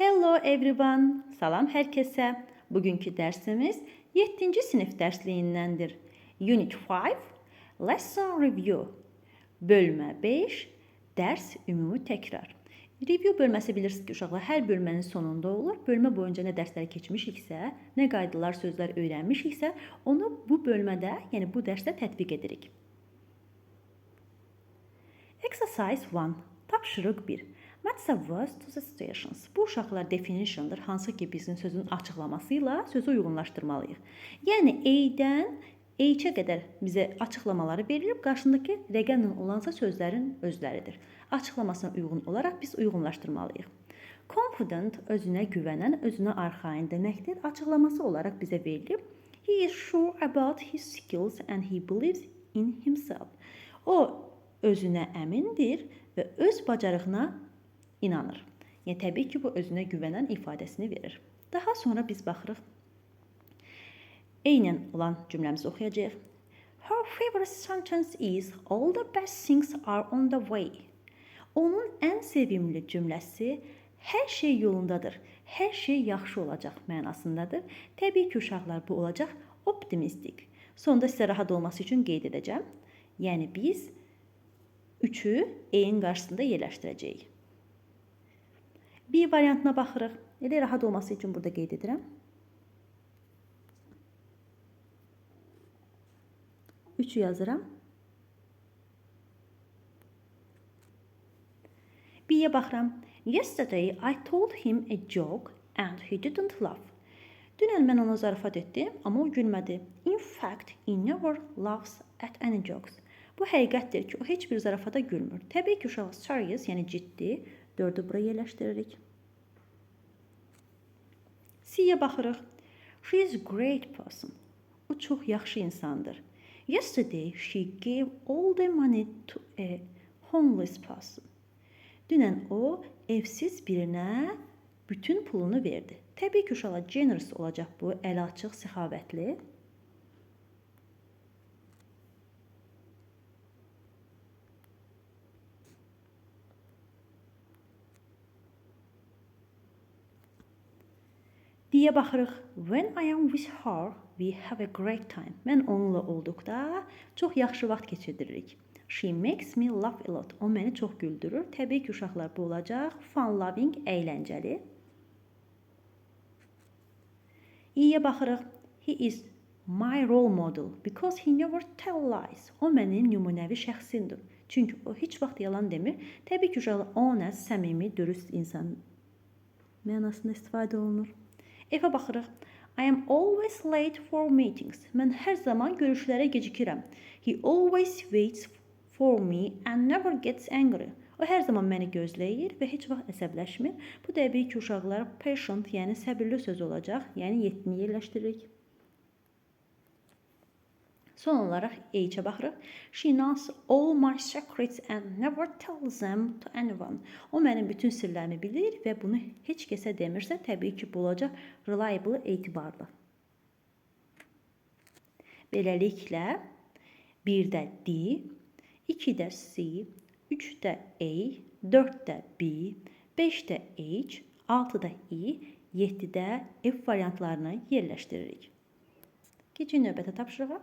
Hello everyone. Salam hər kəsə. Bugünkü dərsimiz 7-ci sinif dərsliyindəndir. Unit 5, Lesson Review. Bölmə 5, dərs ümumi təkrar. Review bölməsi bilirsiniz ki, uşaqlar hər bölmənin sonunda olur. Bölmə boyunca nə dərslər keçmişiksə, nə qaydalar, sözlər öyrənmişiksə, onu bu bölmədə, yəni bu dərsdə tətbiq edirik. Exercise 1. Tapşırıq 1. Match the words to the situations. Bu uşaqlar definition'dır, hansı ki bizim sözün açıqlaması ilə sözü uyğunlaşdırmalıyıq. Yəni A-dən H-ə qədər bizə açıqlamaları verilib, qarşındakı rəqəmlə olansa sözlərin özləridir. Açıqlamasına uyğun olaraq biz uyğunlaşdırmalıyıq. Confident özünə güvənən, özünə arxayın deməkdir. Açıqlaması olaraq bizə verilib. He is sure about his skills and he believes in himself. O özünə əmindir və öz bacarığına inanır. Yəni təbii ki, bu özünə güvənən ifadəsini verir. Daha sonra biz baxırıq. Eynən olan cümləmizi oxuyacağıq. Her favorite sentence is all the best things are on the way. Onun ən sevimli cümləsi hər şey yolundadır, hər şey yaxşı olacaq mənasındadır. Təbii ki, uşaqlar bu olacaq optimistik. Sonda sizə rahat olması üçün qeyd edəcəm. Yəni biz 3-ü E-in qarşısında yerləşdirəcəyik. B variantına baxırıq. Elə rahat olması üçün burada qeyd edirəm. 3-ü yazıram. B-yə baxıram. Yesterday I told him a joke and he didn't laugh. Dünən mən ona zarafat etdim, amma o gülmədi. In fact, he never laughs at any jokes. Bu həqiqətdir ki, o heç bir zarafata gülmür. Təbii ki, uşaq serious, yəni ciddi. 4-ü bura yerləşdiririk. C-yə baxırıq. She is a great person. O çox yaxşı insandır. Yesterday she gave all the money to a homeless person. Dünən o evsiz birinə bütün pulunu verdi. Təbii ki, uşaqlar generous olacaq bu, əli açıq, səxavətli. D-yə baxırıq. When I am with her, we have a great time. Mən onunla olduqda çox yaxşı vaxt keçiririk. She makes me laugh a lot. O məni çox güldürür. Təbii ki, uşaqlar bu olacaq. Fun loving, əyləncəli. E-yə baxırıq. He is my role model because he never tell lies. O mənim nümunəvi şəxsimdir. Çünki o heç vaxt yalan demir. Təbii ki, uşaqlar honest, səmimi, dürüst insan mənasında istifadə olunur. F-ə baxırıq. I am always late for meetings. Mən hər zaman görüşlərə gecikirəm. He always waits for me and never gets angry. O hər zaman məni gözləyir və heç vaxt əsəbləşmir. Bu təbii ki, uşaqlar patient, yəni səbirli söz olacaq. Yəni 7-ni yerləşdiririk. Son olaraq H-ə baxırıq. She knows all my secrets and never tells them to anyone. O mənim bütün sirlərimi bilir və bunu heç kəsə demirsə, təbii ki, bu olacaq reliable, etibarlı. Beləliklə 1-də D, 2-də C, 3-də A, 4-də B, 5-də H, 6-da E, 7-də F variantlarını yerləşdiririk. Keçin növbəti tapşırığa.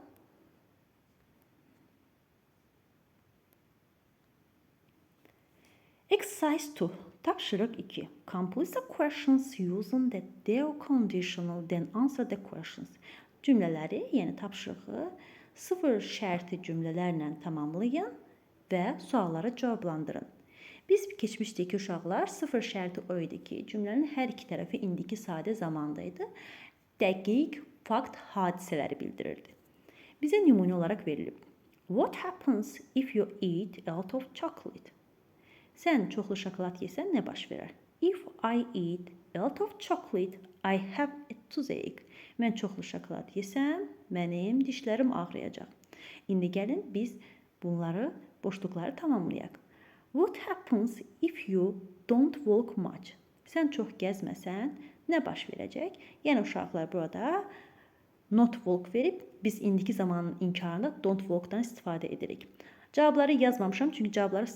Exercise 2. Tapşırıq 2. Complete the questions using the there conditional, then answer the questions. Cümlələri, yəni tapşırığı sıfır şərti cümlələrlə tamamlayın və sualları cavablandırın. Biz keçmişdik ki, uşaqlar sıfır şərti o idi ki, cümlənin hər iki tərəfi indiki sadə zamanda idi. Dəqiq fakt hadisələri bildirirdi. Bizə nümunə olaraq verilib. What happens if you eat a lot of chocolate? Sən çoxlu şokolad yesən nə baş verər? If I eat a lot of chocolate, I have a toothache. Mən çoxlu şokolad yesəm, mənim dişlərim ağrıyacaq. İndi gəlin biz bunları, boşluqları tamamlayaq. What happens if you don't walk much? Sən çox gəzməsən, nə baş verəcək? Yəni uşaqlar burada not walk verib biz indiki zamanın inkarında don't walk-dan istifadə edirik. Cavabları yazmamışam çünki cavabları,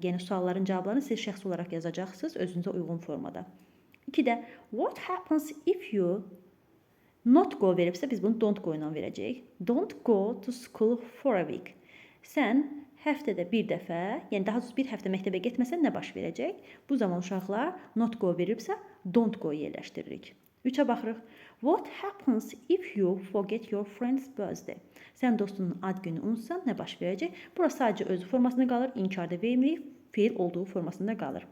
yəni sualların cavablarını siz şəxsi olaraq yazacaqsınız özünüzə uyğun formada. 2-də what happens if you not go veribsə biz bunu don't go ilə verəcəyik. Don't go to school for a week. Sən həftədə bir dəfə, yəni daha doğrusu bir həftə məktəbə getməsən nə baş verəcək? Bu zaman uşaqlar not go veribsə don't go yerləşdiririk. 3-ə baxırıq. What happens if you forget your friend's birthday? Sən dostunun ad gününü unutsan nə baş verəcək? Bura sadəcə özü formasında qalır, inkarda vermirik, feil olduğu formasında qalır.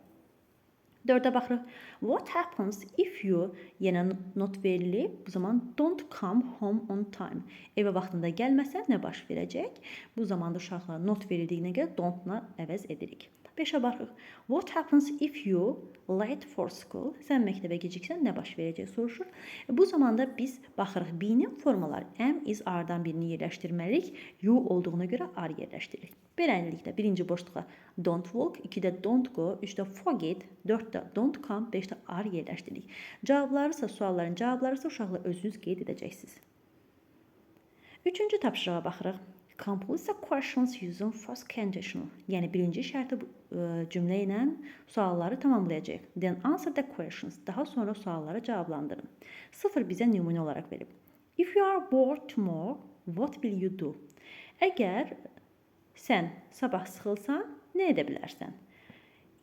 4-ə baxırıq. What happens if you yenə not verilib, bu zaman don't come home on time. Evə vaxtında gəlməsən nə baş verəcək? Bu zamanda uşaqlara not verildiyinə görə don't-la əvəz edirik. 5-ə baxırıq. What happens if you late for school? Sən məktəbə geciksən nə baş verəcək soruşur. Bu zamanda biz baxırıq be-nin formaları am, is, are-dan birini yerləşdirməliyik. You olduğuna görə are yerləşdiririk. Beləliklə birinci boşluğa don't walk, 2-də don't go, 3-də forget, 4-də don't come, 5-də are yerləşdiririk. Cavabları isə sualların cavabları isə uşaqlar özünüz qeyd edəcəksiniz. Üçüncü tapşırığa baxırıq. Complete the questions using first conditional. Yəni birinci şərti cümlə ilə sualları tamamlayacağıq. Then answer the questions. Daha sonra sualları cavablandırın. 0 bizə nümunə olaraq verib. If you are bored tomorrow, what will you do? Əgər sən sabah sıxılsan, nə edə bilərsən?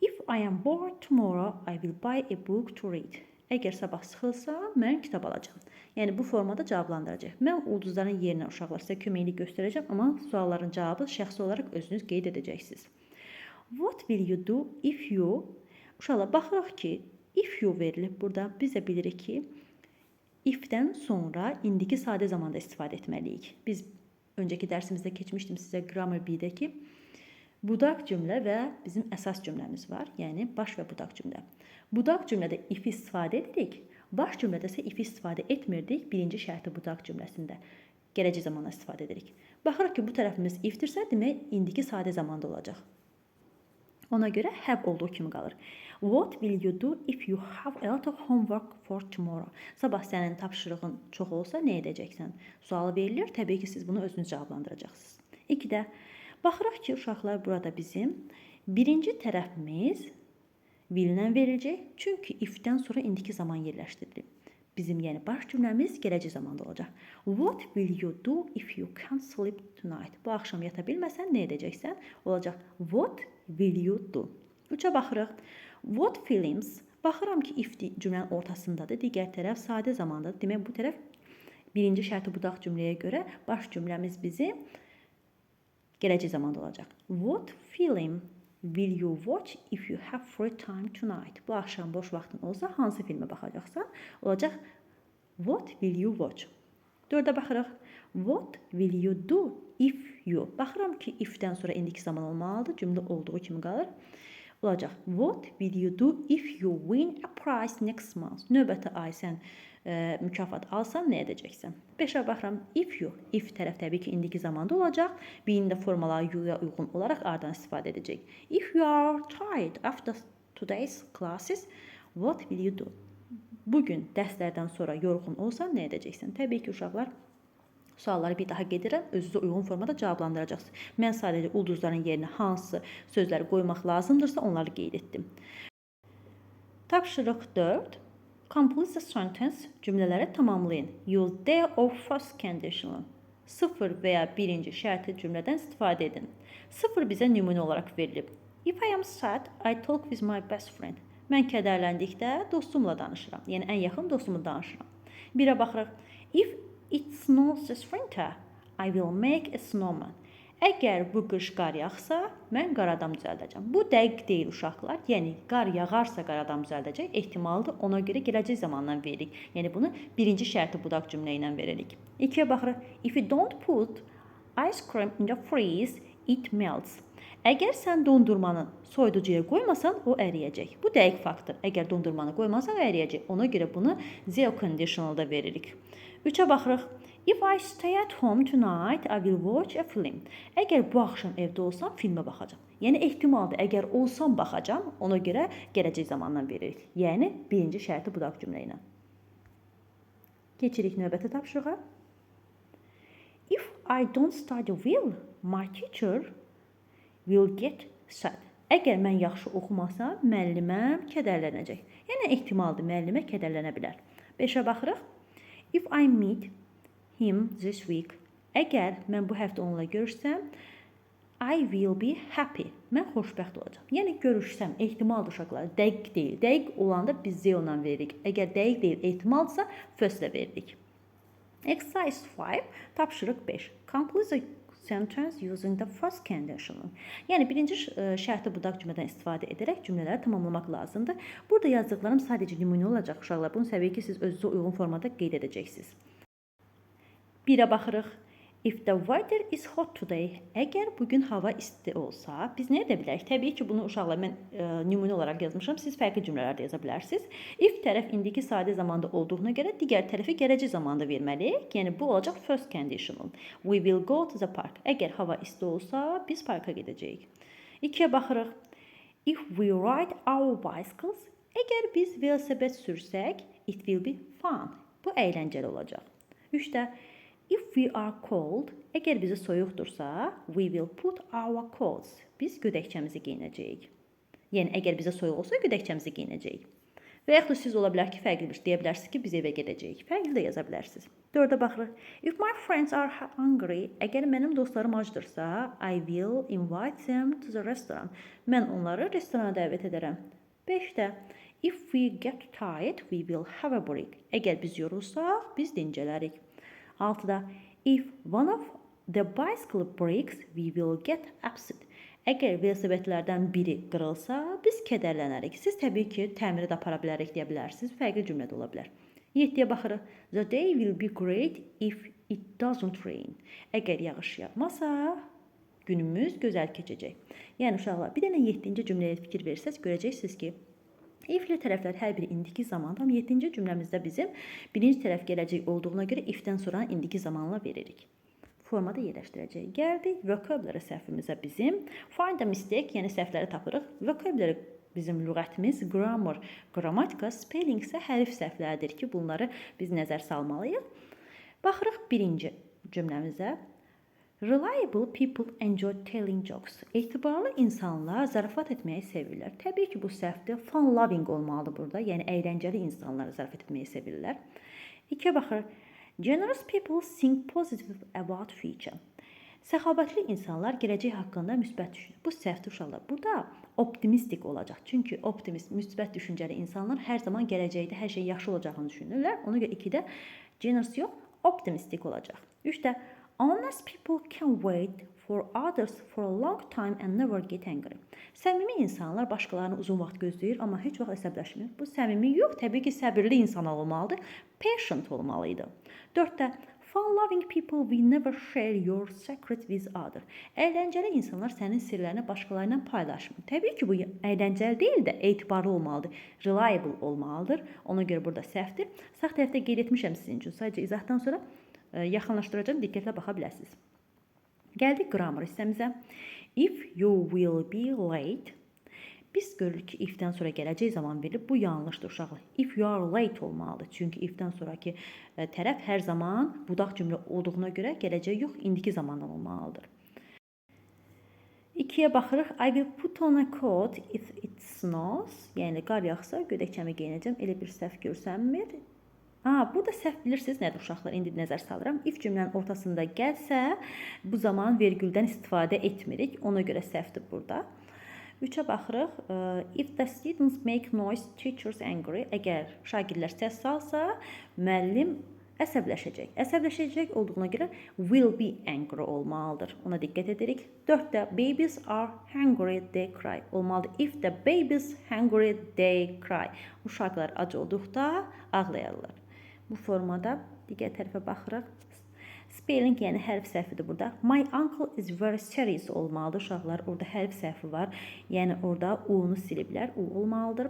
If I am bored tomorrow, I will buy a book to read. Əgər sabah sıxılsam, mən kitab alacağam. Yəni bu formada cavablandıracaq. Mən ulduzların yerinə uşaqlar sizə köməklik göstərəcəm, amma sualların cavabı şəxsi olaraq özünüz qeyd edəcəksiniz. What will you do if you? Uşaqlar baxırıq ki, if you verilib burada. Biz də bilirik ki, if-dən sonra indiki sadə zamanda istifadə etməliyik. Biz öncəki dərsimizdə keçmişdim sizə Grammar B-də ki, budaq cümlə və bizim əsas cümləmiz var. Yəni baş və budaq cümlə. Budaq cümlədə if istifadə edirik. Baş cümlədə isə if istifadə etmirdik. Birinci şərti budaq cümləsində gələcək zamanda istifadə edirik. Baxırıq ki, bu tərəfimiz if-dirsə, demək indiki sadə zamanda olacaq. Ona görə have olduğu kimi qalır. What will you do if you have a lot of homework for tomorrow? Sabah sənin tapşırığın çox olsa nə edəcəksən? Sualı verilir. Təbii ki, siz bunu özünüz cavablandıracaqsınız. 2-də baxırıq ki, uşaqlar burada bizim birinci tərəfimiz will-lə veriləcək. Çünki if-dən sonra indiki zaman yerləşdirilib. Bizim yəni baş cümləmiz gələcək zamanda olacaq. What will you do if you can't sleep tonight? Bu axşam yata bilməsən nə edəcəksən? Olacaq what will you do? 3-ə baxırıq. What films? Baxıram ki, if cümlənin ortasındadır. Digər tərəf sadə zamandadır. Demək bu tərəf birinci şərti budaq cümləyə görə baş cümləmiz bizim gələcək zamanda olacaq. What film will you watch if you have free time tonight? Bu axşam boş vaxtın olsa hansı filmə baxacaqsan? Olacaq what will you watch? 4-ə baxırıq. What will you do if you? Baxıram ki, if-dən sonra indiki zaman olmalıdır. Cümlə olduğu kimi qalır. Olacaq what will you do if you win a prize next month? Növbəti ay sən mükafat alsan nə edəcəksən? 5-ə baxıram. If you, if tərəf təbii ki, indiki zamanda olacaq. Be-nin də formaları you-ya uyğun olaraq are-dan istifadə edəcək. If you are tired after today's classes, what will you do? Bugün dərslərdən sonra yorğun olsan nə edəcəksən? Təbii ki, uşaqlar sualları bir daha qeyd edirəm, özünüzə uyğun formada cavablandıracaqsınız. Mən sadəcə ulduzların yerinə hansı sözləri qoymaq lazımdırsa onları qeyd etdim. Tapşırıq 4. Complete the sentence. Cümlələri tamamlayın. Use the or first conditional. 0 və ya birinci şərti cümlədən istifadə edin. 0 bizə nümunə olaraq verilib. If I am sad, I talk with my best friend. Mən kədərləndikdə dostumla danışıram. Yəni ən yaxın dostumla danışıram. 1-ə baxırıq. If it snows this winter, I will make a snowman. Əgər bu qış qar yağsa, mən qar adam düzəldəcəm. Bu dəqiq deyil uşaqlar. Yəni qar yağarsa qar adam düzəldəcək. Ehtimaldır. Ona görə gələcək zamandan veririk. Yəni bunu birinci şərti budaq cümlə ilə veririk. 2-yə baxırıq. If you don't put ice cream in the freeze, it melts. Əgər sən dondurmanı soyuducuya qoymasan, o əriyəcək. Bu dəqiq faktdır. Əgər dondurmanı qoymasan, o əriyəcək. Ona görə bunu zero conditionalda veririk. 3-ə baxırıq. If I stay at home tonight, I will watch a film. Əgər bu axşam evdə olsam, filmə baxacağam. Yəni ehtimaldır, əgər olsam baxacağam, ona görə gələcək zamandan veririk. Yəni birinci şərti budaq cümlə ilə. Keçirik növbəti tapşırığa. If I don't study well, my teacher will get sad. Əgər mən yaxşı oxumasam, müəlliməm kədərlənəcək. Yəni ehtimaldır, müəllimə kədərlənə bilər. 5-ə baxırıq. If I meet him this week, əgər mən bu həftə onunla görüşsəm, I will be happy. Mən xoşbəxt olacağam. Yəni görüşsəm, ehtimaldır uşaqlar, dəqiq deyil. Dəqiq olanda biz the ilə veririk. Əgər dəqiq deyil, ehtimaldırsa first-lə veririk. Exercise 5, tapşırıq 5. Complete the sentence using the first conditional. Yəni birinci şərti budaq cümlədən istifadə edərək cümlələri tamamlamaq lazımdır. Burada yazdıqlarım sadəcə nümunə olacaq uşaqlar. Bunu təbii ki, siz özünüzə uyğun formada qeyd edəcəksiniz. 1-ə baxırıq. If the weather is hot today, əgər bugün hava isti olsa, biz nə edə bilərik? Təbii ki, bunu uşaqlar mən nümunə olaraq yazmışam. Siz fərqli cümlələr də yaza bilərsiniz. If tərəf indiki sadə zamanda olduğuna görə digər tərəfi gələcək zamanda verməliyik. Yəni bu olacaq first conditional. We will go to the park. Əgər hava isti olsa, biz parka gedəcəyik. 2-yə baxırıq. If we ride our bicycles, əgər biz velosiped sürsək, it will be fun. Bu əyləncəli olacaq. 3-də if we are cold, əgər bizi soyuqdursa, we will put our coats. Biz gödəkçəmizi geyinəcəyik. Yəni əgər bizə soyuq olsa, gödəkçəmizi geyinəcəyik. Və yaxud da siz ola bilər ki, fərqli bir şey deyə bilərsiniz ki, biz evə gedəcəyik. Fərqli də yaza bilərsiniz. 4-ə baxırıq. If my friends are hungry, əgər mənim dostlarım acdırsa, I will invite them to the restaurant. Mən onları restorana dəvət edərəm. 5-də if we get tired, we will have a break. Əgər biz yorulsaq, biz dincələrik. 6-da if one of the bicycle breaks, we will get upset. Əgər velosipedlərdən biri qırılsa, biz kədərlənərik. Siz təbii ki, təmiri də apara bilərik deyə bilərsiniz. Fərqli cümlə də ola bilər. 7-yə baxırıq. The day will be great if it doesn't rain. Əgər yağış yağmasa, günümüz gözəl keçəcək. Yəni uşaqlar, bir dənə 7-ci cümləyə fikir versəz, görəcəksiniz ki, if-li tərəflər hər biri indiki zamanda, amma 7-ci cümləmizdə bizim birinci tərəf gələcək olduğuna görə if-dən sonra indiki zamanla veririk. Formada yerləşdirəcəyik. Gəldik vocabulary səhvimizə bizim. Find a mistake, yəni səhvləri tapırıq. Vocabulary bizim lüğətimiz, grammar, qrammatika, spelling isə hərf səhvləridir ki, bunları biz nəzər salmalıyıq. Baxırıq birinci cümləmizə. Reliable people enjoy telling jokes. Etibarlı insanlar zarafat etməyi sevirlər. Təbii ki, bu səhvdir. Fun loving olmalıdır burada. Yəni əyləncəli insanlar zarafat etməyi sevirlər. 2-yə baxır. Generous people think positive about future. Səxavətli insanlar gələcək haqqında müsbət düşünür. Bu səhvdir uşaqlar. Burada optimistik olacaq. Çünki optimist, müsbət düşüncəli insanlar hər zaman gələcəkdə hər şey yaxşı olacağını düşünürlər. Ona görə 2-də generous yox, optimistik olacaq. 3-də honest people can wait for others for a long time and never get angry. Səmimi insanlar başqalarını uzun vaxt gözləyir, amma heç vaxt əsəbləşmir. Bu səmimi yox, təbii ki, səbirli insan olmalıdır. Patient olmalıydı. 4-də fun-loving people will never share your secret with others. Əyləncəli insanlar sənin sirlərini başqaları ilə paylaşmır. Təbii ki, bu əyləncəli deyil də etibarlı olmalıdır. Reliable olmalıdır. Ona görə burada səhvdir. Sağ tərəfdə qeyd etmişəm sizin üçün. Sadəcə izahdan sonra yaxınlaşdıracağım, diqqətlə baxa bilərsiniz. Gəldik grammar hissəmizə. If you will be late. Biz görürük ki, if-dən sonra gələcək zaman verilib. Bu yanlışdır uşaqlar. If you are late olmalıdır. Çünki if-dən sonraki tərəf hər zaman budaq cümlə olduğuna görə gələcək yox, indiki zamandan olmalıdır. 2-yə baxırıq. I will put on a coat if it snows. Yəni qar yağsa gödəkçəmi geyinəcəm. Elə bir səhv görsənmir. Ha, burada səhv bilirsiniz nədir uşaqlar? İndi nəzər salıram. If cümlənin ortasında gəlsə, bu zaman vergüldən istifadə etmirik. Ona görə səhvdir burada. 3-ə baxırıq. If the students make noise, teachers angry. Əgər şagirdlər səs salsa, müəllim əsəbləşəcək. Əsəbləşəcək olduğuna görə will be angry olmalıdır. Ona diqqət edirik. 4-də babies are hungry, they cry olmalıdır. If the babies hungry, they cry. Uşaqlar ac olduqda ağlayarlar. Bu formada digər tərəfə baxırıq. Spelling, yəni hərf səhvidir burada. My uncle is very serious olmalıdır uşaqlar. Orada hərf səhvi var. Yəni orada U-nu siliblər. U olmalıdır.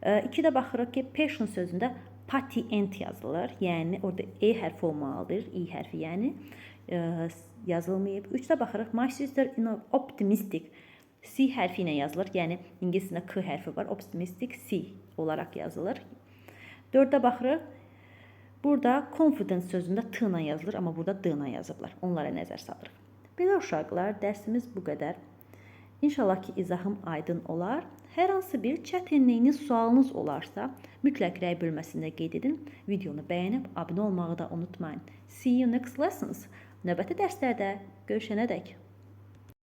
2-də baxırıq ki, passion sözündə patient yazılır. Yəni orada E hərfi olmalıdır. İ hərfi yəni yazılmayıb. 3-də baxırıq. My sister is optimistic. C hərfi ilə yazılır. Yəni ingilis dilində K hərfi var. Optimistic C olaraq yazılır. 4-də baxırıq. Burada confidence sözündə T ilə yazılır, amma burada D ilə yazıblar. Onlara nəzər salırıq. Belə uşaqlar, dərsimiz bu qədər. İnşallah ki, izahım aydın olar. Hər hansı bir çətinliyiniz, sualınız olarsa, mütləq rəy bölməsində qeyd edin. Videonu bəyənib abunə olmağı da unutmayın. See you next lessons. Növbəti dərslərdə görüşənədək.